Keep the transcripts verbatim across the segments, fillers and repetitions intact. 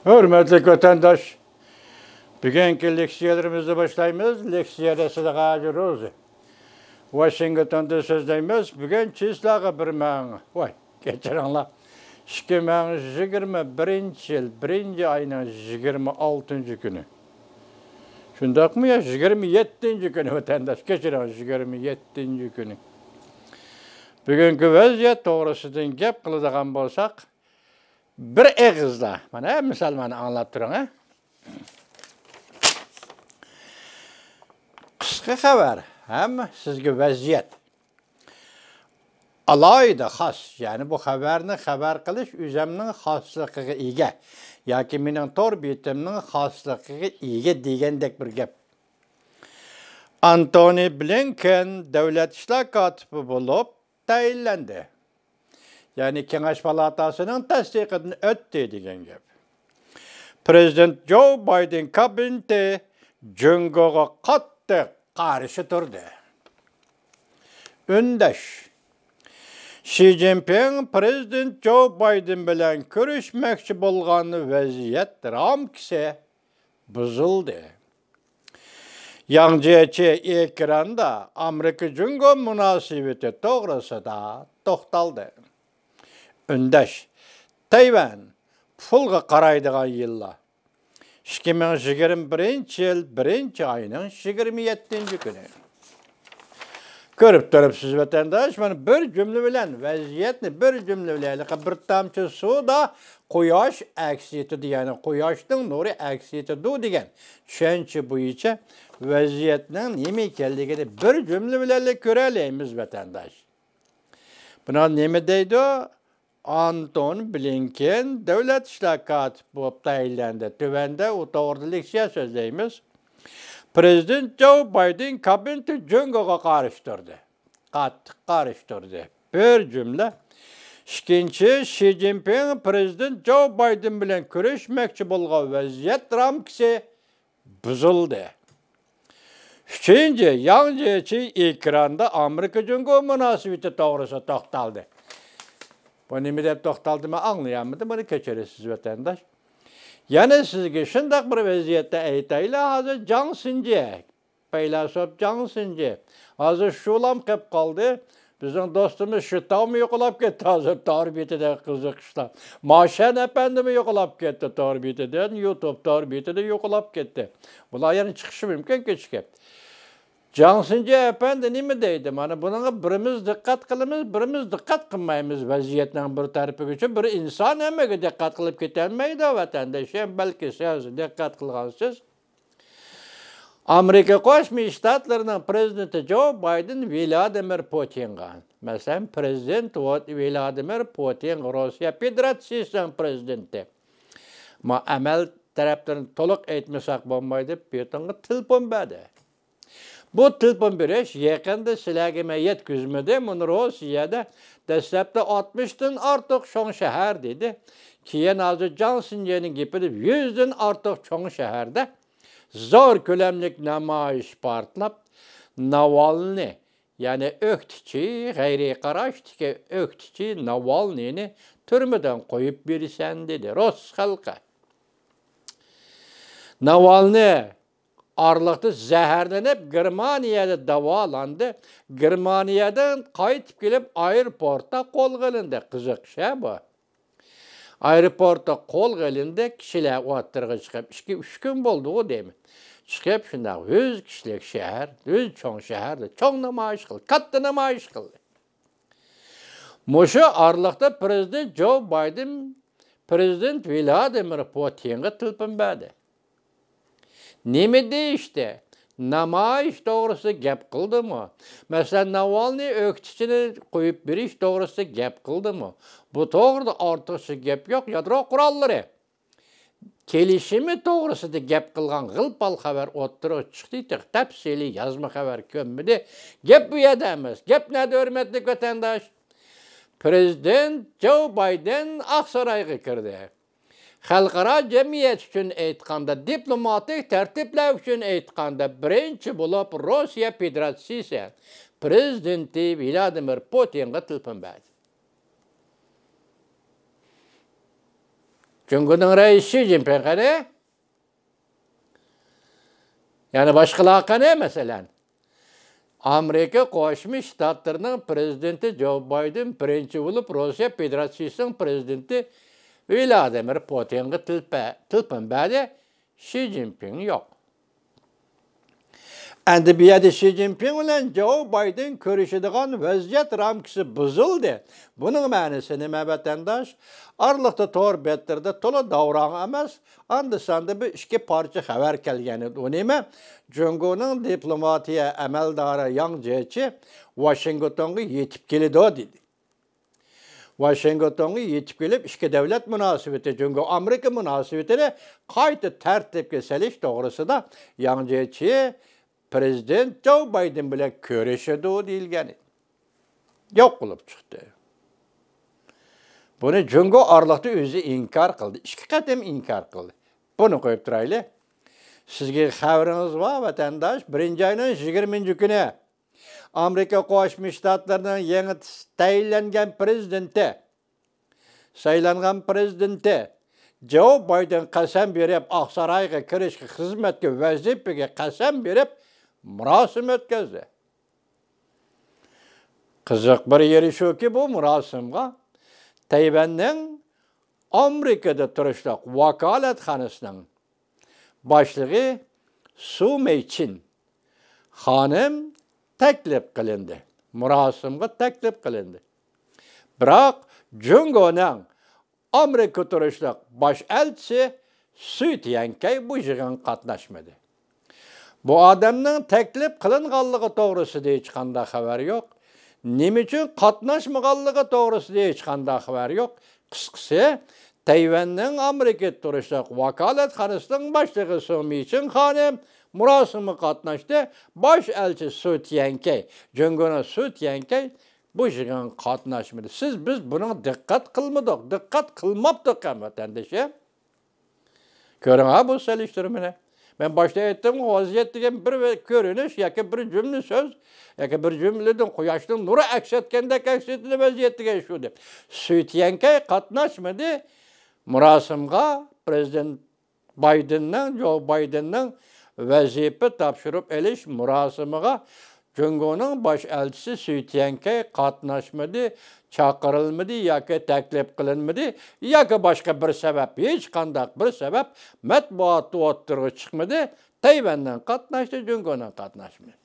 ھۆرمەتلىك ۋەتەنداش، بۈگۈنكى لېكسىيەلىرىمىزنى باشلايمىز. لېكسىيە رەسىدى ھاجى روزى. ۋاشىنگتوندا سۆزلەيمىز. بۈگۈن چىسلاغا بىر مىڭ، ۋاي، كەچۈرۈڭلار. ئىككى مىڭ يىگىرمە بىرىنچى يىل بىرىنچى ئاينىڭ يىگىرمە ئالتىنچى كۈنى. شۇنداقمۇ يا؟ يىگىرمە يەتتىنچى كۈنى، ۋەتەنداش، كەچۈرۈڭ، يىگىرمە يەتتىنچى كۈنى. بۈگۈنكى ۋەزىيەت توغرىسىدىن گەپ قىلىدىغان بولساق، بىر ئېغىزدا، مانا، مىسال، مانا ئاڭلاپ تۇرۇڭ، ھە. قىسقا خەۋەر ھەم سىزگە ۋەزىيەت. ئالاھىدە خاس، يەنى بۇ خەۋەرنى خەۋەر قىلىش ئۆزەمنىڭ خاسلىقىغا ئىگە ياكى مېنىڭ تور بېتىمنىڭ خاسلىقىغا ئىگە دېگەندەك بىر گەپ. ئانتونى بلىنكېن دۆلەت ئىشلار كاتىپى بولۇپ تەيىنلەندى. يەنى كېڭەش پالاتاسىنىڭ تەستىقىدىن ئۆتتى دېگەن گەپ. پرېزىدېنت جو بايدېن كابىنېتى جۇڭگوغا قاتتىق قارشى تۇردى. ئۈندەش. شى جىنپىڭ پرېزىدېنت جو بايدېن بىلەن كۆرۈشمەكچى بولغان ۋەزىيەت رامكىسى بۇزۇلدى. ياڭ جيېچى ئېكراندا ئامېرىكا جۇڭگو مۇناسىۋىتى توغرىسىدا توختالدى. ئۈندەش. تەيۋەن، پۇلغا قارايدىغان يىللار. ئىككى مىڭ يىگىرمە بىرىنچى يىل بىرىنچى ئاينىڭ يىگىرمە يەتتىنچى كۈنى. كۆرۈپ تۇرۇپسىز، ۋەتەنداش، مانا بىر جۈملە بىلەن ۋەزىيەتنى، بىر جۈملە بىلەن، ھېلىقى بىر تامچە سۇدا قۇياش ئەكس ئېتىدۇ، يەنى قۇياشنىڭ نۇرى ئەكس ئېتىدۇ دېگەن چۈشەنچە بويىچە ۋەزىيەتنىڭ نېمە ئىكەنلىكىنى بىر جۈملە بىلەنلا كۆرەلەيمىز، ۋەتەنداش. بۇنىڭغا نېمە دەيدۇ؟ ئانتون بلىنكېن دۆلەت ئىشلار كاتىپى بولۇپ تەيىنلەندى. تۆۋەندە ئۇ توغرىدا لېكسىيە سۆزلەيمىز. پرېزىدېنت جو بايدېن كابىنېتى جۇڭگوغا قارشى تۇردى. قاتتىق قارشى تۇردى. بىر جۈملە. ئىككىنچى، شى جىنپىڭ پرېزىدېنت جو بايدېن بىلەن كۆرۈشمەكچى بولغان ۋەزىيەت رامكىسى بۇزۇلدى. ئۈچىنچى، ياڭ جيېچى ئېكراندا ئامېرىكا جۇڭگو مۇناسىۋىتى توغرىسىدا توختالدى. بۇ نېمە دەپ توختالدى، مەن ئاڭلىيالمىدىم، بۇنى كەچۈرىسىز، ۋەتەنداش. يەنە سىزگە شۇنداق بىر ۋەزىيەتتە ئېيتايلى، ھازىر جاڭ سىنجې، پەيلاسوپ جاڭ سىنجې، ھازىر شۇلام قېلىپ قالدى. بىزنىڭ دوستىمىز شىتاۋمۇ يوقىلاپ كەتتى ھازىر تور بېتىدە قىزىقىشلار. ماشەن ئەپەندىمۇ يوقىلاپ كەتتى تور بېتىدىن، يۇتۇب تور بېتىدە يوقىلاپ كەتتى. بۇلار يەنە چىقىشى مۇمكىن كېچىكىپ. جاڭ سىنجې ئەپەندى نېمە دەيدۇ؟ مانا بۇنىڭغا بىرىمىز دىققەت قىلىمىز، بىرىمىز دىققەت قىلمايمىز ۋەزىيەتنىڭ بىر تەرىپىگە. چۈنكى بىر ئىنسان ھەممىگە دىققەت قىلىپ كېتەلمەيدۇ، ۋەتەنداش. بەلكى سىز دىققەت قىلغانسىز. ئامېرىكا قوشما شتاتلىرىنىڭ پرېزىدېنتى جو بايدېن ۋلادىمىر پۇتىنغا، مەسىلەن، پرېزىدېنت ۋو-، ۋلادىمىر پۇتىنغا، روسىيە فېدېراتسىيىسىنىڭ پرېزىدېنتى، ما ئەمەل تەرەپلىرىنى تولۇق ئېيتمىساق بولمايدۇ، پۇتىنغا تېلېفون بەردى. بۇ تېلېفون بېرىش يېقىندا سىلەرگە مەن يەتكۈزمىدىم، ئۇنى روسىيەدە دەسلەپتە ئاتمىشتىن ئارتۇق چوڭ شەھەر دېدى. كېيىن ھازىر جاڭ سىنجېنىڭ گېپىدە يۈزدىن ئارتۇق چوڭ شەھەردە زور كۆلەملىك نامايىش پارتلاپ، ناۋالنى، يەنى ئۆكتىچى، غەيرىي قاراشتىكى ئۆكتىچى ناۋالنىنى تۈرمىدىن قويۇپ بېرىسەن، دېدى. رۇس خەلقى. ناۋالنى ئارىلىقتا زەھەرلىنىپ، گېرمانىيەدە داۋالاندى. گېرمانىيەدىن قايتىپ كېلىپ، ئايروپورتتا قولغا ئېلىندى. قىزىق ئىش ھە بۇ. ئايروپورتتا قولغا ئېلىندى، كىشىلەر ئوتتۇرىغا چىقىپ، ئىككى، ئۈچ كۈن بولدىغۇ دەيمەن. چىقىپ، شۇنداق يۈز كىشىلىك شەھەر، يۈز چوڭ شەھەردە چوڭ نامايىش قىلدى، كاتتا نامايىش قىلدى. مۇشۇ ئارىلىقتا پرېزىدېنت جو بايدېن پرېزىدېنت ۋلادىمىر پۇتىنغا تېلېفون بەردى. نېمە دېيىشتى؟ نامايىش توغرىسىدا گەپ قىلدىمۇ؟ مەسىلەن، ناۋالنىي ئۆكتىچىنى قويۇپ بېرىش توغرىسىدا گەپ قىلدىمۇ؟ بۇ توغرىدا ئارتۇقچە گەپ يوق. يادرو قوراللىرى كېلىشىمى توغرىسىدا گەپ قىلغان غىل-پال خەۋەر ئوتتۇرىغا چىقتى، تېخى تەپسىلىي يازما خەۋەر كۆنمىدى. گەپ بۇ يەردە ئەمەس. گەپ نەدە، ھۆرمەتلىك ۋەتەنداش؟ پرېزىدېنت جو بايدېن ئاقسارايغا كىردى. خەلقئارا جەمئىيەت ئۈچۈن ئېيتقاندا، دىپلوماتىك تەرتىپلەر ئۈچۈن ئېيتقاندا، بىرىنچى بولۇپ روسىيە فېدېراتسىيىسى پرېزىدېنتى ۋلادىمىر پۇتىنغا تېلېفون بەردى. جۇڭگونىڭ رەئىسى شى جىنپىڭ قېنى؟ يەنە باشقىلار قېنى، مەسىلەن؟ ئامېرىكا قوشما شتاتلىرىنىڭ پىرېزىدېنتى جو بايدېن بىرىنچى بولۇپ روسىيە فېدېراتسىيىسىنىڭ پىرېزىدېنتى ۋلادىمىر پۇتىنغا تىلپە-، تىلپۇن بەردى، شى جىنپىڭ يوق. ئەمدى بۇ يەردە شى جىنپىڭ بىلەن جو بايدېن كۆرۈشىدىغان ۋەزىيەت رامكىسى بۇزۇلدى. بۇنىڭ مەنىسى نېمە، ۋەتەنداش؟ ئارىلىقتا تور بەتلىرىدە تولا داۋراڭ ئەمەس، ئاندا-ساندا بىر ئىككى پارچە خەۋەر كەلگەن ئىدى. ئۇ نېمە؟ جۇڭگونىڭ دىپلوماتىيە ئەمەلدارى ياڭ جيېچى ۋاشىنگتونغا يېتىپ كېلىدۇ، دېدى. ۋاشىنگتونغا يېتىپ كېلىپ، ئىككى دۆلەت مۇناسىۋىتى، جۇڭگو-ئامېرىكا مۇناسىۋىتىنى قايتا تەرتىپكە سېلىش توغرىسىدا ياڭ جيېچى پىرېزىدېنت جو بايدېن بىلەن كۆرۈشىدۇ دېيىلگەن ئىدى. يوق بولۇپ چىقتى. بۇنى جۇڭگو ئارىلىقتا ئۆزى ئىنكار قىلدى. ئىككى قېتىم ئىنكار قىلدى. بۇنى قويۇپ تۇرايلى. سىزگە خەۋىرىڭىز بار، ۋەتەنداش. بىرىنچى ئاينىڭ يىگىرمىنچى كۈنى ئامېرىكا قوشما شتاتلىرىنىڭ يېڭى تەيىنلەنگەن پىرېزىدېنتى، سايلانغان پىرېزىدېنتى جو بايدېن قەسەم بېرىپ، ئاقسارايغا كىرىشكە، خىزمەتكە، ۋەزىپىگە قەسەم بېرىپ، مۇراسىم ئۆتكۈزدى. قىزىق بىر يېرى شۇكى، بۇ مۇراسىمغا تەيۋەننىڭ ئامېرىكىدا تۇرۇشلۇق ۋاكالەتخانىسىنىڭ باشلىقى سۇ مېيچىن خانىم تەكلىپ قىلىندى. مۇراسىمغا تەكلىپ قىلىندى. بىراق جۇڭگونىڭ ئامېرىكا تۇرۇشلۇق باش ئەلچىسى سۈي تيەنكەي بۇ يىغىنغا قاتناشمىدى. بۇ ئادەمنىڭ تەكلىپ قىلىنغانلىقى توغرىسىدا ھېچقانداق خەۋەر يوق. نېمە ئۈچۈن قاتناشمىغانلىقى توغرىسىدا ھېچقانداق خەۋەر يوق. قىسقىسى، تەيۋەننىڭ ئامېرىكىدا تۇرۇشلۇق ۋاكالەتخانىسىنىڭ باشلىقى سۇ مېيچىن خانىم مۇراسىمغا قاتناشتى. باش ئەلچى سۇ تيەنكەي، جۇڭگونىڭ سۇ تيەنكەي بۇ يىغىنغا قاتناشمىدى. سىز، بىز بۇنىڭغا دىققەت قىلمىدۇق، دىققەت قىلماپتۇق ھەم، ۋەتەندىشىم. كۆرۈڭ ھە بۇ سېلىشتۇرمىنى. مەن باشتا ئېيتتىمغۇ، ۋەزىيەت دېگەن بىر ۋە-، كۆرۈنۈش ياكى بىر جۈملە سۆز ياكى بىر جۈملىدىن قۇياشنىڭ نۇرى ئەكس ئەتكەندەك ئەكس ئېتىلدى ۋەزىيەت دېگەن شۇ دەپ. سۈي تيەنكەي قاتناشمىدى مۇراسىمغا، پىرېزىدېنت بايدېننىڭ، جو بايدېننىڭ ۋەزىپە تاپشۇرۇپ ئېلىش مۇراسىمىغا جۇڭگونىڭ باش ئەلچىسى سۈي تيەنكەي قاتناشمىدى، چاقىرىلمىدى ياكى تەكلىپ قىلىنمىدى ياكى باشقا بىر سەۋەب، ھېچقانداق بىر سەۋەب مەتبۇئاتتا ئوتتۇرىغا چىقمىدى. تەيۋەندىن قاتناشتى، جۇڭگودىن قاتناشمىدى.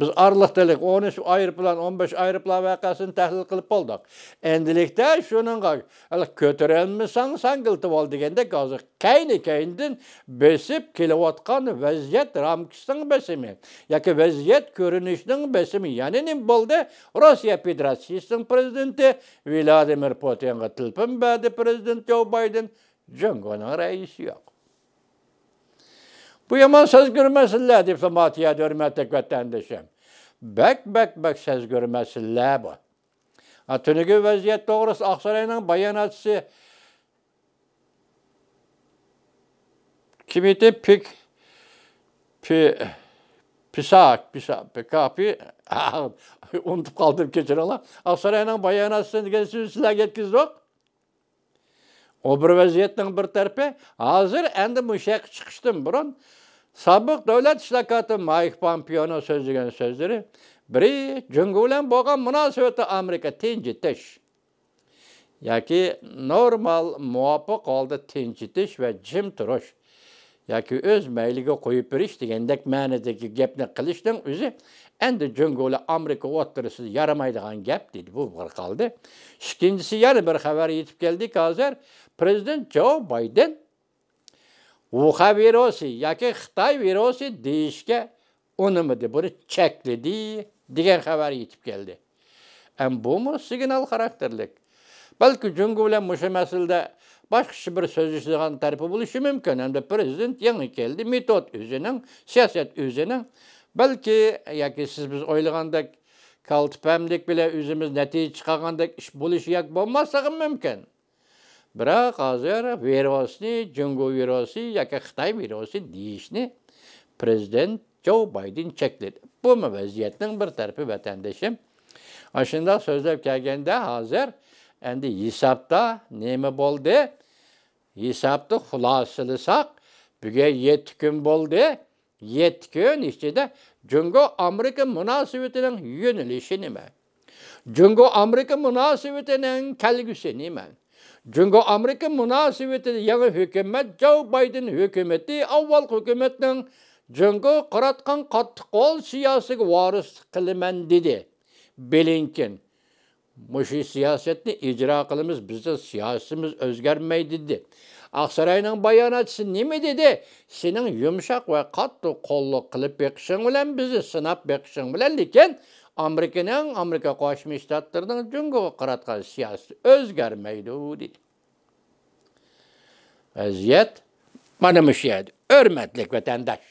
بىز ئارىلىقتا ھېلىقى ئون ئۈچ ئايروپىلان، ئون بەش ئايروپىلان ۋەقەسىنى تەھلىل قىلىپ بولدۇق. ئەمدىلىكتە شۇنىڭغا ھېلىقى كۆتۈرەلمىسەڭ ساڭگىلىتىۋال دېگەندەك، ھازىر كەينى-كەينىدىن بېسىپ كېلىۋاتقان ۋەزىيەت رامكىسىنىڭ بېسىمى ياكى ۋەزىيەت كۆرۈنۈشىنىڭ بېسىمى يەنە نېمە بولدى؟ روسىيە فېدېراتسىيىسىنىڭ پىرېزىدېنتى ۋلادىمىر پۇتىنغا تېلېفون بەردى پىرېزىدېنت جو بايدېن. جۇڭگونىڭ رەئىسى يوق. بۇ يامان سەزگۈر مەسىلىلەر، دىپلوماتىيەدە، ھۆرمەتلىك ۋەتەندىشىم. بەك، بەك، بەك سەزگۈر مەسىلىلەر بۇ. ھە، تۈنۈگۈن ۋەزىيەت توغرىسىدا ئاقساراينىڭ باياناتچىسى كىم ئىدى؟ پىك، پى-، پىساك، پىسا-، پىكاپى، ئۇنتۇپ قالدىم، كەچۈرۈڭلار. ئاقساراينىڭ باياناتچىسى دېگەن سۆزنى سىلەرگە يەتكۈزدۇق. ئۇ بىر ۋەزىيەتنىڭ بىر تەرىپى. ھازىر ئەمدى مۇشۇ يەرگە چىقىشتىن بۇرۇن سابىق دۆلەت ئىشلار كاتىپى مايك پامپېئونىڭ سۆزلىگەن سۆزلىرى، بىرى، جۇڭگو بىلەن بولغان مۇناسىۋەتنى ئامېرىكا تىنچىتىش ياكى نورمال، مۇۋاپىق ھالدا تىنچىتىش ۋە جىم تۇرۇش ياكى ئۆز مەيلىگە قويۇپ بېرىش دېگەندەك مەنىدىكى گەپنى قىلىشنىڭ ئۆزى ئەمدى جۇڭگو بىلەن ئامېرىكا ئوتتۇرىسىدا يارىمايدىغان گەپ، دېدى. بۇ بىر قالدى. ئىككىنچىسى، يەنە بىر خەۋەر يېتىپ كەلدىكى ھازىر، پىرېزىدېنت جو بايدېن ۋۇخەن ۋىرۇسى ياكى خىتاي ۋىرۇسى دېيىشكە ئۇنىمىدى، بۇنى چەكلىدى دېگەن خەۋەر يېتىپ كەلدى. ئەم بۇمۇ سىگنال خاراكتېرلىك. بەلكى جۇڭگو بىلەن مۇشۇ مەسىلىدە باشقىچە بىر سۆزلىشىدىغان تەرىپى بولۇشى مۇمكىن. ئەمدى پىرېزىدېنت يېڭى كەلدى، مېتود ئۆزىنىڭ، سىياسەت ئۆزىنىڭ. بەلكى ياكى سىز بىز ئويلىغاندەك كالتە پەملىك بىلەن ئۆزىمىز نەتىجە چىقارغاندەك ئىش بولۇشى ياكى بولماسلىقى مۇمكىن. بىراق ھازىر ۋىرۇسنى جۇڭگو ۋىرۇسى ياكى خىتاي ۋىرۇسى دېيىشنى پىرېزىدېنت جو بايدېن چەكلىدى. بۇمۇ ۋەزىيەتنىڭ بىر تەرىپى، ۋەتەندىشىم. ئاشۇنداق سۆزلەپ كەلگەندە، ھازىر ئەمدى ھېسابتا نېمە بولدى؟ ھېسابتا خۇلاسىلىساق، بۈگۈن يەتتە كۈن بولدى. يەتتە كۈن ئىچىدە جۇڭگو ئامېرىكا مۇناسىۋىتىنىڭ يۆنىلىشى نېمە؟ جۇڭگو ئامېرىكا مۇناسىۋىتىنىڭ كەلگۈسى نېمە؟ جۇڭگو ئامېرىكا مۇناسىۋىتىدە يېڭى ھۆكۈمەت، جو بايدېن ھۆكۈمىتى، ئاۋۋالقى ھۆكۈمەتنىڭ جۇڭگوغا قاراتقان قاتتىق قول سىياسىتىگە ۋارىسلىق قىلىمەن دېدى. بلىنكېن مۇشۇ سىياسەتنى ئىجرا قىلىمىز، بىزنىڭ سىياسىتىمىز ئۆزگەرمەيدۇ دېدى. ئاقساراينىڭ باياناتچىسى نېمە دېدى؟ سېنىڭ يۇمشاق ۋە قاتتىق قوللۇق قىلىپ بېقىشىڭ بىلەن، بىزنى سىناپ بېقىشىڭ بىلەن، لېكىن ئامېرىكىنىڭ، ئامېرىكا قوشما شتاتلىرىنىڭ جۇڭگوغا قاراتقان سىياسىتى ئۆزگەرمەيدۇ دېدى. ۋەزىيەت مانا مۇشۇ يەردە، ھۆرمەتلىك ۋەتەنداش.